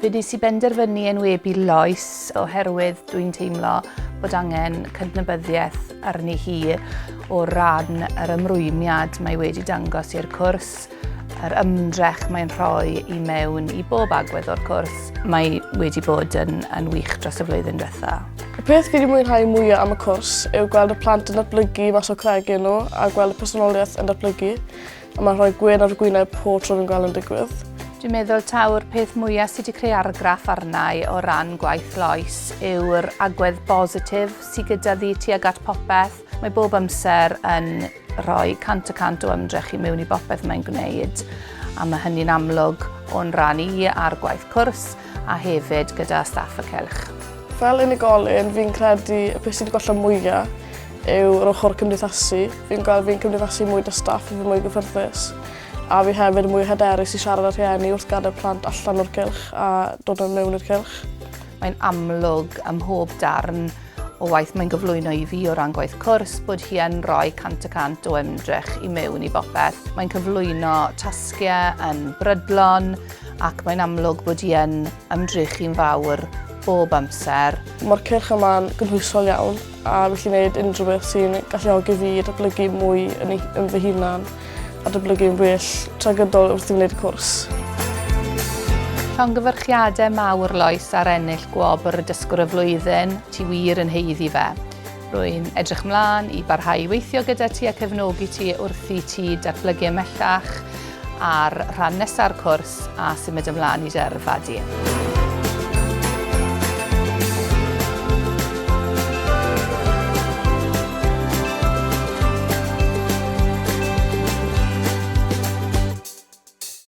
Fe nes i benderfynu enwebu Lois oherwydd dwi'n teimlo bod angen cydnabyddiaeth arni hi o ran yr ymrwymiad mae wedi dangos i'r cwrs, yr ymdrech mae'n rhoi i mewn i bob agwedd o'r cwrs. Mae wedi bod yn, yn wych dros y flwyddyn diwetha. Y peth fi wedi mwynhau mwyaf am y cwrs yw gweld y plant yn datblygu mas o cregyn nhw a gweld y personoliaeth yn datblygu. A mae'n rhoi gwên ar fy gwyneb pob tro fi'n gweld yn digwydd. Dwi'n meddwl taw'r peth mwyaf sydd wedi creu argraff arnau o ran gwaith Lois yw'r agwedd bositif sydd gyda ddi tuag at popeth. Mae bob amser yn rhoi 100% o ymdrech i mewn i bopeth mae'n gwneud a mae hynny'n amlwg o'n rhan i a'r gwaith cwrs a hefyd gyda staff y cylch. Fel unigolyn, fi'n credu y peth sydd wedi gwella mwyaf yw'r ochr cymdeithasu. Fi'n gweld fi'n cymdeithasu mwy 'da staff a fi'n mwy gyffyrddus. A fi hefyd yn mwy hyderus i siarad â rhieni wrth gadael plant allan o'r cylch a dod â mewn i'r cylch. Mae'n amlwg ym mhob darn o waith mae'n gyflwyno i fi o ran gwaith cwrs bod hi yn rhoi 100% o ymdrech i mewn i bopeth. Mae'n cyflwyno tasgiau yn brydlon ac mae'n amlwg bod hi yn ymdrechu'n fawr bob amser. Mae'r cylch yma'n gynhwysol iawn a felly wneud unrhyw beth sy'n galluogi fi i datblygu mwy yn, ei, yn fy hunan a datblygu'n well tra gydol wrth i wneud y cwrs. Llongyfarchiadau mawr Lois ar ennill gwobr y dysgwr y flwyddyn, ti wir yn haeddu fe. Rwy'n edrych mlaen i barhau i weithio gyda ti a cefnogi ti wrth i ti datblygu ymhellach ar rhan nesa'r cwrs a symud ymlaen i dy yrfa di.